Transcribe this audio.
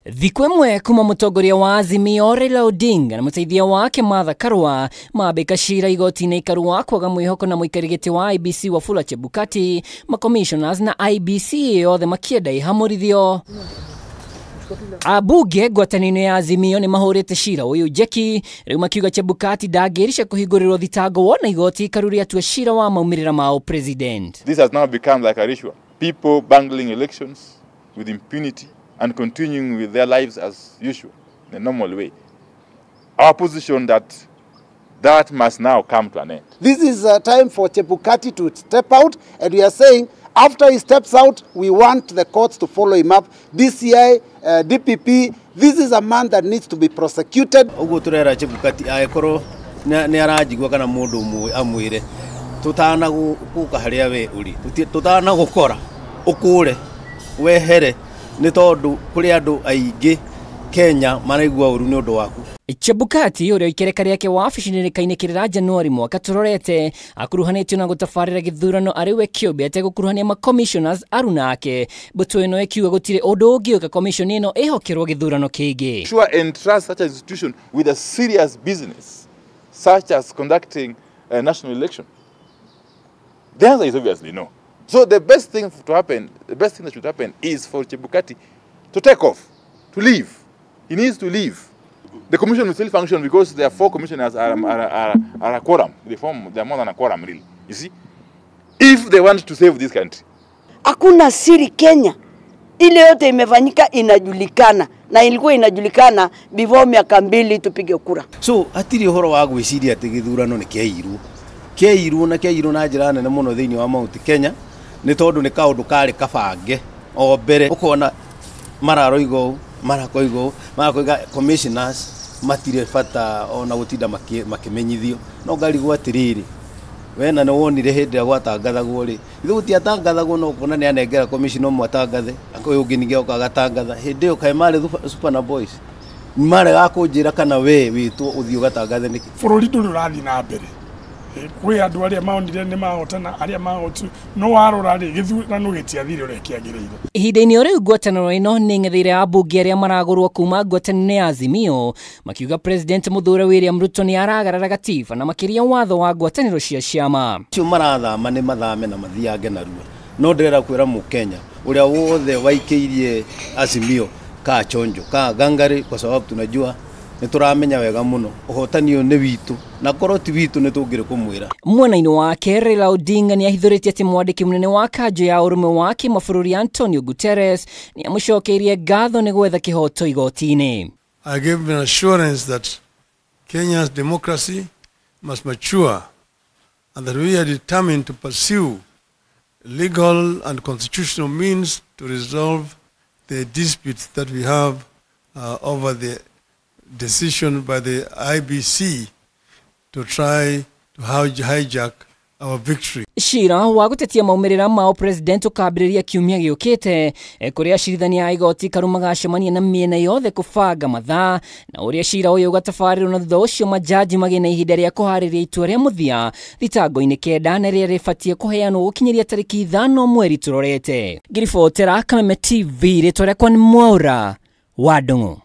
Thikũ ĩmwe kuma mũtongoria wa Azimio Raila Odinga na mũteithia wake Martha Karua mambĩka cira igoti-inĩ ikaru wa kwaga mwĩhoko na mũikari gĩtĩ wa IEBC Wafula Chebukati, macommissioners na IEBC yothe makĩenda ihamũrithio. Abunge ngwatanĩro ya Azimio nĩ mahũrĩte cira ũyũ njeki rĩu makiuga Chebukati ndangĩrica kũhingũrĩrwo thitango wona igoti ikaru rĩatua cira wa maumĩrĩra ma president. This has now become like a ritual. People bungling elections with impunity and continuing with their lives as usual, in a normal way. Our position that must now come to an end. This is a time for Chebukati to step out, and we are saying after he steps out, we want the courts to follow him up. DCI, DPP, this is a man that needs to be prosecuted. Uguo turera Chebukati aekorwo ni arajigua kana mundu amwire tutana guka haria we uri tutana gukora ukure wehere ni tondu kuri andu aingi Kenya maraigua uru ni undu waku. Chebukati uria ikereka riake wabici-inĩ rĩkainĩkĩrĩra Januari mwaka tũrorete akuruhanĩtio na gũtabarĩra gĩthurano arĩ we kĩũmbe ategũkuruhania macommissioners aruna ake. Mbũtũ ĩno ĩkiuga gũtirĩ ũndũ ũngĩũka commission ĩno ĩhokerwo gĩthurano kĩngĩ. Sure, entrust such an institution with a serious business such as conducting a national election. The answer is obviously no. So the best thing to happen, the best thing that should happen is for Chebukati to take off, to leave. He needs to leave. The commission will still function because there are 4 commissioners are a quorum. They are more than a quorum, really. You see, if they want to save this country. Hakuna siri Kenya. Ile yote imefanyika inajulikana na ilikuwa inajulikana before miaka 2 tupige kura. So hatiri uhoro wa gwiciria ati githurano ni kiairwo. Kiairwo na kiairwo na njira nene muno thiini wa Mount Kenya ni tondu ni kaundu kari kabange o mbere ukona mararoiga ũũ marakoiga ũũ marakoiga commissioners matire bata ona gutinda makimenyithio no ngarigwo atiriri wena nĩ wonire hĩndĩ ĩrĩa gwatangathagwo rĩ ithuĩ gũtiatangathagwo no kuona nĩ anengera commissioner ũmwe atangathe ũyũ ũngĩ ningĩ oka agatangatha hĩndĩ ĩyo kaĩ marĩ Super Boys maregaga kũnjĩra kana we wĩtwo ũthiĩ ũgatangathe nĩkĩ. Bũrũri ndũrĩ ũrathiĩ na mbere kwĩ andũ arĩa maonire nĩ mahotana arĩa mahotu no warora rĩ gĩthurano gĩtiathire ũrĩa kĩagĩrĩire. Ihinda-inĩ rĩu ngwatanĩro ĩno nĩ ng'etheire ambunge arĩa maragũrwo kuma ngwatanĩro ya Azimio makiuga President Mũthure William Ruto nĩ aragarara gatiba na makĩria watho wa ngwatanĩro cia ciama. Acio marathama nĩ mathame na mathiange narua no ndĩrenda kwĩra mũkenya ũrĩa wothe waikĩirie Azimio kaa chonjo kaa gangari kwa sababu tunajua nituramenya wega muno uhotani uyu ni witu na korwo ti witu ni tungire kumwira. Mwena-inĩ wake Raila Odinga nĩ ahithũrĩtie atĩ mwandĩki mũnene wa kanjũ ya ũrũmwe wa kĩmabũrũri Antonio Guterres nĩ amũcokeirie ngatho nĩ gwetha kĩhoto igoti-inĩ. I gave an assurance that Kenya's democracy must mature and that we are determined to pursue legal and constitutional means to resolve the disputes that we have over the decision by the IEBC to try to hijack our victory. Cira wa gũtetia maumĩrĩra ma president ũkambĩrĩria kiumia gĩũkĩte kũrĩa acirithania a igoti karu magacemania na mĩena yothe kũbanga mathaa na ũrĩa cira ũyũ ũgatabarĩrwo na thutha ũcio majaji magĩe na ihinda rĩa kũharĩria itua rĩa mũthia thitango-inĩ 9 na rĩrĩa rĩbatiĩ kũheanwo gũkinyĩria tarĩki 5 mweri tũrorete. Ngiribotera Kameme TV, rĩtwa rĩakwa nĩ Mwaura wa Ndung'u.